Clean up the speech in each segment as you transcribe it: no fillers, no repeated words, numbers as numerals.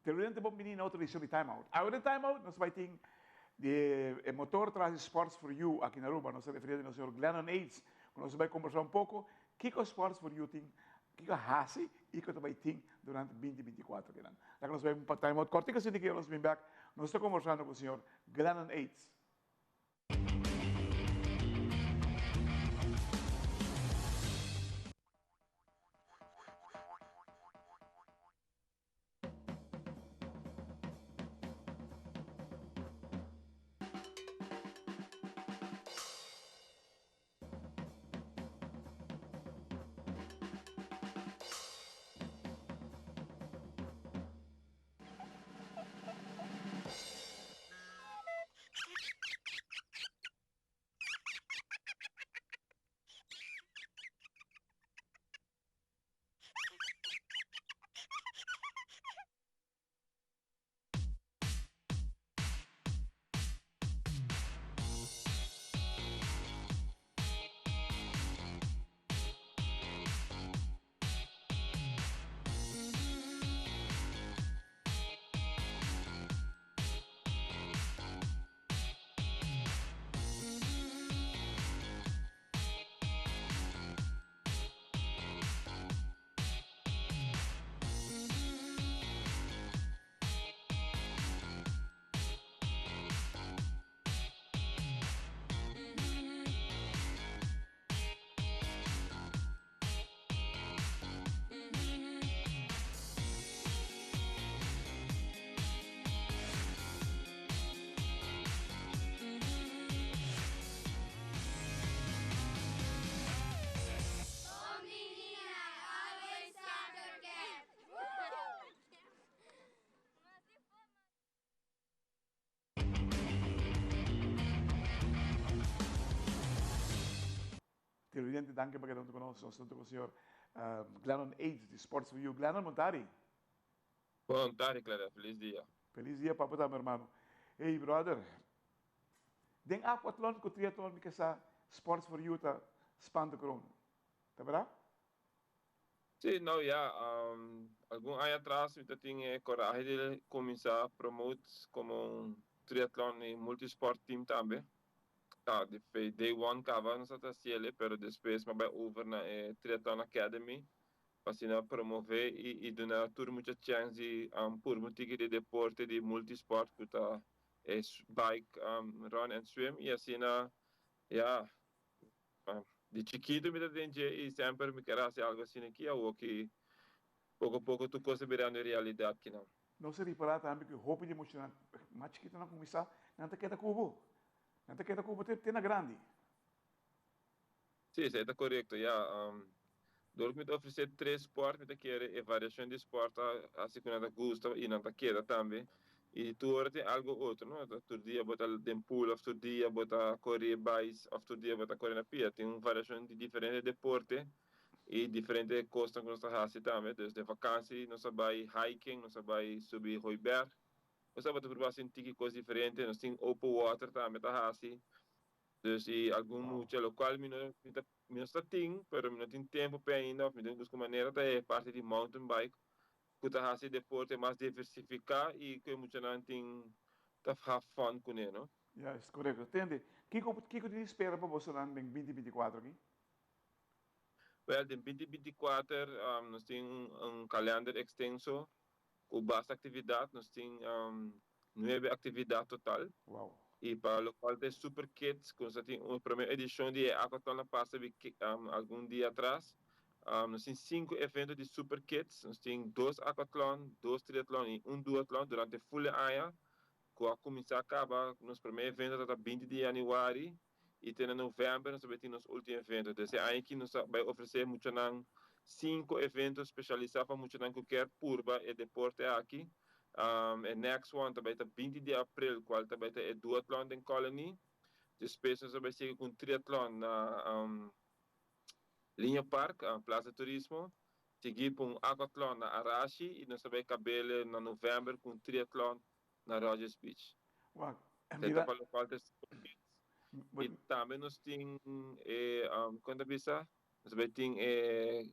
Televidente bon bini na otro edicion di Time Out. Awe den Time Out nos bai tin di e motor tras di Sports for You aki na Aruba. Nos ta referi na señor Glennon Aids cu nos bai combersa un poco kico Sports for You tin, kico a haci y kico ta bai tin durante binti binti cuatro kinan. Laga nos bai un Time Out cortico asina ki nos bin bek nos ta combersando cu señor Glennon Aids. Televidente danki pa keda hunto ku nos. Nos ta hunto ku señor Glennon Aids di Sports for You. Glennon, bon tardi. Bon tardi Clara, felis dia. Felis dia pa bo tambe hermano. Hey brother, den aquathlon ku triathlon mi ke sa Sports for You ta span de kroon. Ta berdad? Sí, no ya, algun aña atras mi ta tin e corahe di cuminsa promote como un triathlon y multisport team tambe. Ta, di fe day one caba nos a ta haciele, pero despues mi a bay over na e Triathlon Academy pa asina promove y duna tur mucha chance di purba un tiki di deporte di multisport cu ta e bike, run and swim y asina ya. Di chikitu mi ta den dje i semper mi ker hasi algu asina aki, awor ki poko poko tur kos ta birando realidat kinan. Nos a ripará tambe ku e hopi di e muchanan mas chikitunan a kuminsá, nan ta keda ku bo. Nan ta keda ku bo te na grandi. Sí, esei ta korekto, ya. Dor ku mi ta ofresé tres spòrt, mi ta kere e variashon di spòrt ta hasi ku nan ta gusta i nan ta keda tambe. I tur ora tin algu otro, no? Tur dia bo ta den pool òf tur dia bo ta kore bais òf tur dia bo ta kore na pia. Tin un variashon di diferente deporte i diferente kosnan ku nos ta hasi tambe. Dus den vakansi nos a bai hiking, nos a bai subi Hooiberg. Nos tabata prueba hasi un tiki kos diferente. Nos tin open water tambe ta hasi. Dus i algun mucha, lokual mi no mi ta mi no sta tin, pero mi no tin tempu p'e ainda òf mi tin buska manera ta e parti di mountain bike ku ta hasi deporte mas diversifiká i ku e muchanan tin ta have fun kuné, no? Juist, korekto. Tende, kiko kiko tin di spera pa bosonan den binti binti kuater aki? Wèl, den binti binti kuater nos tin un kalènder ekstenso ku basta aktividat. Nos tin nuebe aktividat total. Wow. I pa lokual ta e Super Kids, ku nos a tin un promé edishon di e Aquathlon a pasa algun dia atras. Nos tin sinku evento di Super Kids. Nos tin dos Aquathlon, dos Triathlon i un Duathlon durante ful e aña ku a kuminsá kaba. Nos promé evento ta ta binti di yanüari i te na novèmber nos ta bai tin nos último evento. Des e aña aki nos ta bai ofresé muchanan sinku evento spesialisá pa muchanan ku kier purba e deporte aki. E next one ta bai ta binti di aprel kual ta bai ta e Duathlon den Colony. Despues nos ta bai sigui ku un triatlon na Liña Park, Plaza Turismo, sigui pa un aquathlon na Arashi y nos ta bay cabele na november cu un triathlon na Rodgers Beach. Wak, Esey mira. ta pa locual ta e Super Kids. Y tambe nos tin e, con ta bisa? Nos ta bay tin e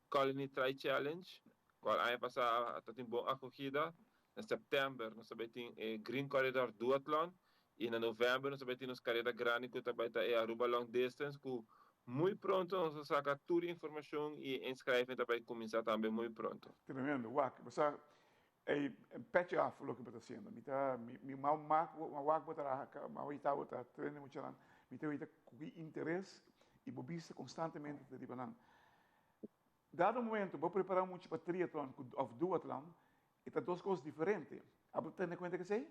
Colony Tri Challenge. Cual aña pasa tatin bon acogida. Na september nos ta bay tin e Green Corridor Duathlon y na november nos ta bay tin nos careda grandi cu ta bay ta e Aruba Long Distance cu muy pronto nos ta saca tur informacion y e inschrijving ta bay cuminsa tambe muy pronto. Tremendo, wak, bo sa, ey, petje af loke bo ta haciendo. Mi ta, mi, mi ma mak, ma wak bo ta raha, ma wita bo ta train e muchanan, mi ta wita cu ki interes y bo bista constantemente ta riba nan. Dado momento bo prepara mucha pa triatlon cu of duatlon, e ta dos cos diferente. Abo ta tene cuenta cu esey?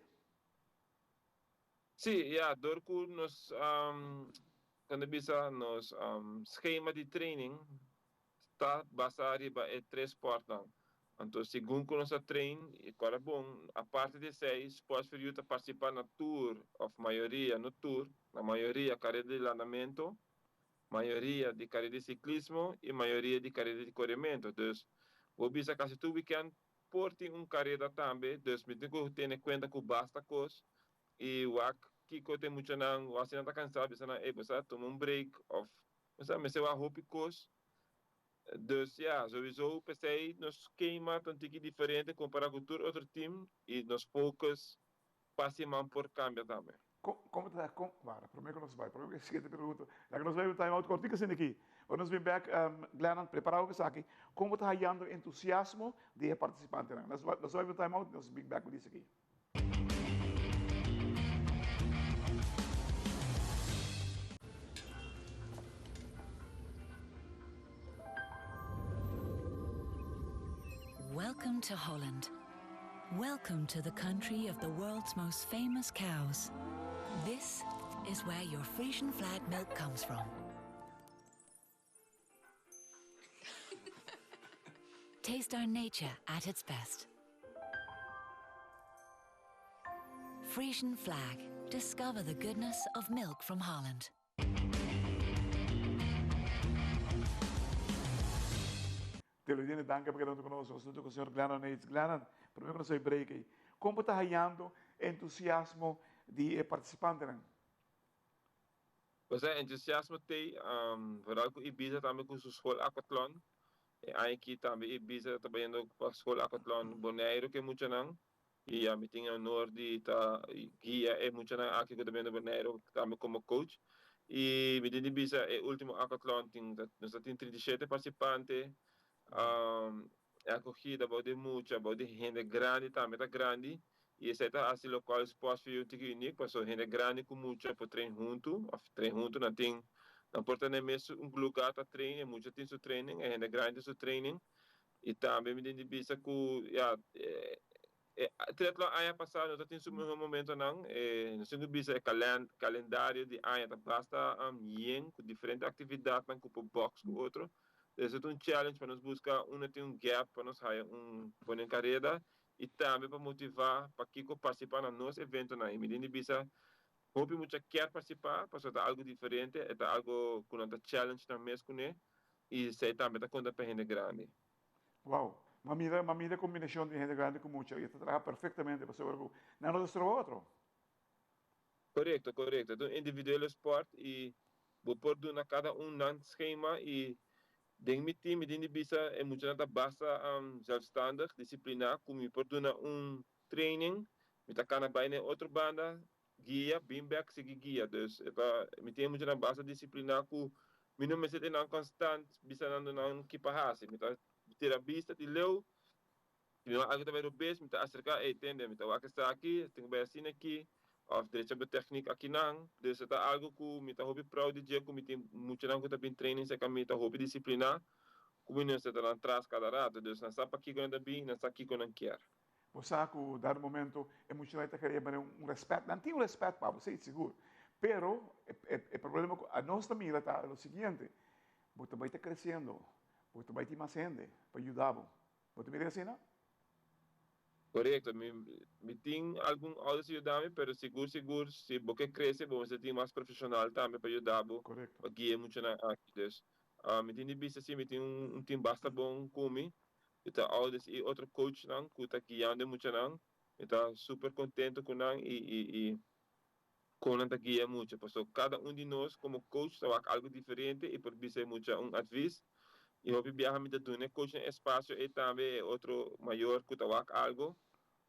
Sí, ya, dor cu nos, con ta bisa, nos schema di training ta basa riba e tres sportnan. Anto segun cu nos a train, y cual a bon, aparte di esey, Sports for You ta participa na tur, of mayoria, no tur, na mayoria careda di landamento, mayoria di careda di ciclismo y mayoria di careda di coremento. Dus, bo bisa casi tur weekend por tin un careda tambe, dus mi tin cu tene cuenta cu basta cos y wak kico t'e muchanan, wak si nan ta cansa, bisa nan, ey, bo sa tuma un break of, bo sa, mester wak hopi cos. Dus ya, sowieso p'esey nos skema ta un tiki diferente compara cu tur otro team y nos focus pa siman por cambia tambe. Como ta con wara prome cu nos bay prome cu e siguiente pregunta laga nos bay un time out cortico asina aki ora nos bin bek Glennon prepara bo pa esaki como ta hayando entusiasmo di e participantenan nos nos bay un time out nos bin bek cu dice aki. Welcome to Holland. Welcome to the country of the world's most famous cows. This is where your Frisian flag milk comes from. Taste our nature at its best. Frisian flag. Discover the goodness of milk from Holland. Televidente danki pa keda huntu ku nos. Nos huntu ku señor Glennon Yates. Glennon, prome ku nos a break ei, kon bo ta hayando entusiasmo di e partisipantenan? Pues e entusiasmo t'ei, vooral ku Ibiza tambe ku su skol Aquathlon. E aña aki tambe Ibiza ta bayendo pa skol Aquathlon Boneiru ku e muchanan. I ami tin e honor di ta guia e muchanan aki ku ta bini Boneiru tambe komo coach. I mi tin di bisa e ultimo aquathlon tin nos ta tin 37 partisipante. E akogida bou di mucha, bou di hende grandi tambe ta grandi. I esei ta hasi lokual Sports for You tiki unik pasobra hende grandi ku mucha por train huntu òf train huntu nan tin nan por ta na e mes lugá ta train e mucha tin su training e hende grandi tin su training. I tambe mi tin di bisa ku ya e triatlon aña pasá no ta tin su mihó momentonan. E nos tin ku bisa e kalendario di aña ta basta yen ku diferente aktividatnan ku por bòks ku otro. Esei ta un challenge pa nos buska unda tin un gap pa nos haya un pone un kareda i tambe pa motivá pakiko partisipá na nos eventonan. I mi tin di bisa hopi mucha kier partisipá pasobra ta algu diferente, e ta algu ku nan ta challenge nan mes kuné. I esei tambe ta konta pa hende grandi. Wow! M'a mira, m'a mira e kombinashon di hende grandi ku mucha i e ta traha perfektamente pasobra ku nan no ta stroba otro. Korekto, korekto. E ta un individuele spòrt i bo por duna kada un nan skema i den mi tim mi tin di bisa e muchanan ta basta zelfstandig, disipliná ku mi por duna un training, mi ta kana bai na e otro banda guia, bin bek sigui guia. Dus e ta, mi tin e muchanan basta disipliná ku mi no mester tene nan konstant bisa nan nan ki pa hasi. Mi ta tira bista di leu, si mi wak algu ta bai robes, mi ta aserká, ey tende, mi ta wak esaki, tin ku bai asina aki, òf drecha bo tèknik akinan. Dus e ta algu ku mi ta hopi proud di dje ku mi tin muchanan ku ta bin training serka mi ta hopi disipliná, ku mi no mester ta nan tras kada rato. Dus nan sa pakiko nan ta bin, nan sa kiko nan kier. Bo sa ku dado momento e muchanan ta kere mane un rèspèt. Nan tin un rèspèt pa bo, sí, sigur. Pero e problema ku anos ta mira ta lo siguiente, bo ta bai ta kresiendo, bo ta bai tin mas hende pa yuda bo. Bo ta mira asina? Korekto. Mi tin algun ouders ta yuda mi, pero sigur sigur si bo ke krese bo mester tin mas profeshonal tambe pa yuda bo pa guia e muchanan aki. Dus mi tin di bisa si mi tin un tim basta bon ku mi. Mi ta ouders i otro coachnan ku ta guiando e muchanan. Mi ta super contento ku nan i i i kon nan ta guia e mucha. Pasobra kada un di nos komo coach ta wak algu diferente i por bisa e mucha un advis. Y hopi biaha mi ta duna e coach nan espacio ey tambe, e otro mayor cu ta wak algo,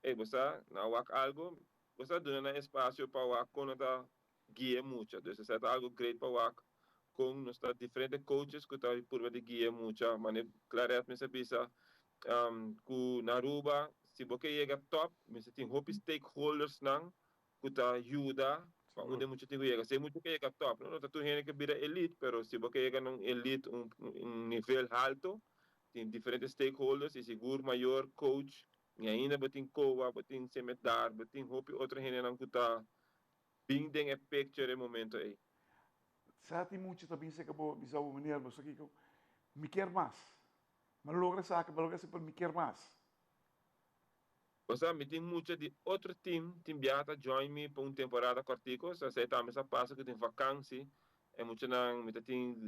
ey bo sa nan wak algo, bo sa duna nan espacio pa wak con nan ta guia mucha. Dus esey ta algo great pa wak con nos ta diferente coaches cu ta purba di guia mucha. Mane Claret mester bisa cu na Aruba si bo ke yega top mester tin hopi stakeholders nan cu ta yuda pa unda e mucha tin cu yega. Si e mucha ke yega top, no ta tur hende ke bira elite, pero si bo ke yega na un elite, un nivel halto, tin diferente stakeholders y sigur mayor, coach, y ainda bo tin COA, bo tin Cemedar, bo tin hopi otro hendenan cu ta bin den e picture e momento ey. Sa tin mucha ta bin cerca bo, bisa bo, meneer, bo sa kico, mi kier mas. Mi a logra esaki, mi a logra esaki, pero mi kier mas. Osea, mi tin mucha di otro team tin biaha ta join mi pa un temporada cortico, so esey tambe sa pasa cu tin vakantie, e muchanan mi ta tin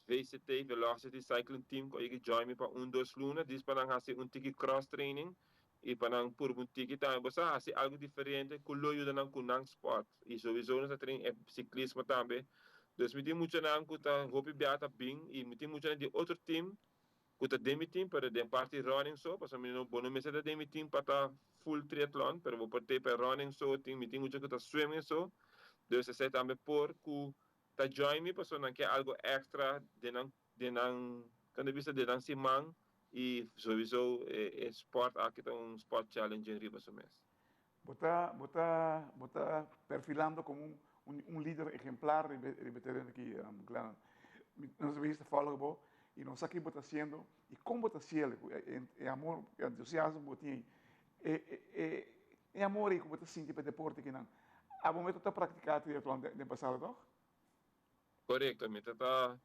VCT, Velocity Cycling Team, cu a yega join mi pa un dos luna, dis pa nan haci un tiki cross training y pa nan purba un tiki tambe. Bo sa haci algo diferente cu lo yuda nan cu nan sport y sowiso nos ta train e ciclismo tambe. Dus mi tin muchanan cu ta hopi biaha ta bin y mi tin muchanan di otro team Ku ta den mi team pero den parti running so pasobra mi no bo no mester ta den mi team pa ta full triathlon pero bo por te pa running so tin mi tin mucha ku ta swimming so dus esei tambe por ku ta join mi pasobra nan ke algo extra den nan den nan kan ta bisa den nan siman y sowiso e sport aki ta un sport challenging riba su mes. Bo ta bo ta bo ta perfilando komo un un lider ehemplar riba riba e tereno aki, Glennon. Nos a bista follow bo y nos sa ki bo ta haciendo y con bo ta haciel cu e amor, e entusiasmo cu bo tin ey, e e e amor ey cu bo ta sinti pa e deporte kinan. Abo mester ta practica triatlon den pasado toch? Corecto, mi ta ta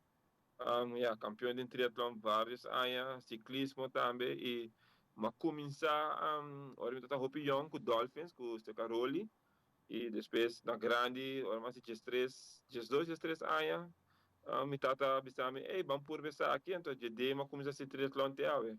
ya campeon den triatlon varios aña, ciclismo tambe y mi a cuminsa ora mi ta ta hopi yong cu Dolphins cu Stecaroli y despues na grandi ora mi a haci diestres, diesdos, diestres aña mi tata a bisa mi ey ban purba esaki anto dje mi a cuminsa haci triatlon te awe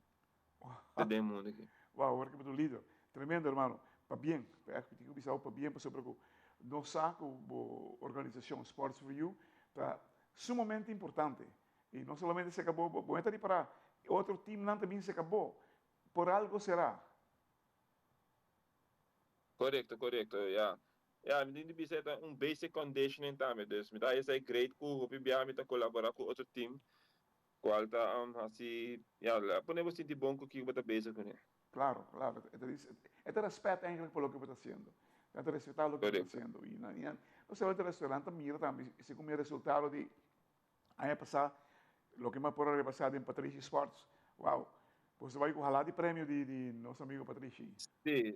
te den mundo aki. Wow, ora ki bo ta un lider. Tremendo hermano. Pabien. Echt mi tin ku bisa bo pabien pasobra ku nos sa ku bo organisacion Sports for You ta sumamente importante. Y no solamente cerca bo, bo mester ripará otro teamnan ta bin cerca bo. Por algo será. Corecto, corecto, ya. Ya, mi tin di bisa e ta un basic conditioning tambe. Dus mi ta haya esei great ku hopi biaha mi ta colabora ku otro team cual ta haci, ya, pone bo sinti bon cu kico bo ta bezig cune. Claro, claro. E ta e ta respet eigenlijk pa loke bo ta haciendo. Nan ta respeta loke bo ta haciendo. Y nan, y nan, no solamente respeta, nan ta mira tambe segun e resultado di aña pasa, loke mi a por a repasa den Patrishi Sports. Wow! Bo sa bai cu hala di premio di, di nos amigo Patrishi. Sí,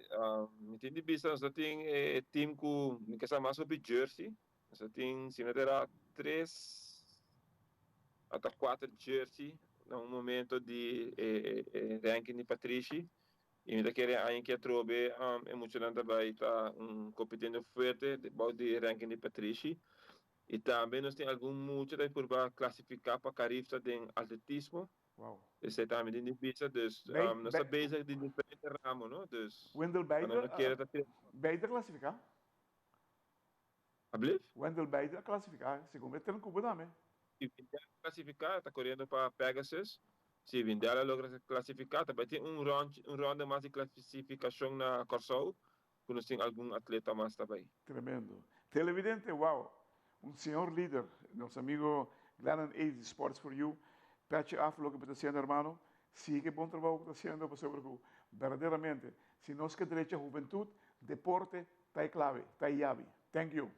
mi tin di bisa nos ta tin e team cu mi ke sa mas hopi jersey. Nos ta tin, si no ta era, tres ata cuater jersey na un momento di e e ranking di Patrishi. Y mi ta kere aña ki atrobe e muchanan ta bai ta un compitiendo fuerte bou di e ranking di Patrishi. Y tambe nos tin algun mucha ta purba clasifica pa Carifta den atletismo. Wow. Esey tambe tin di bisa, dus nos ta bezig di diferente ramo, no? Dus Wendell pa nos no kere ta Beide clasifica? Ablief? Wendell Beide a clasifica, segun e tren cubo tambe. Si Wendell a clasifica, e ta coriendo pa Pegasus. Si Wendell a logra clasifica, ta bay tin un rond, un ronda mas di clasificacion na Corsou, cu nos tin algun atleta mas ta bay. Tremendo. Televidente, wow! Un señor lider, nos amigo Glennon Ace di Sports for You. Petje af loke bo ta haciendo hermano. Sigui e bon trabou cu ta haciendo pasobra cu berdaderamente si nos ke drecha hubentud, deporte ta e clave, ta e yabi. Thank you.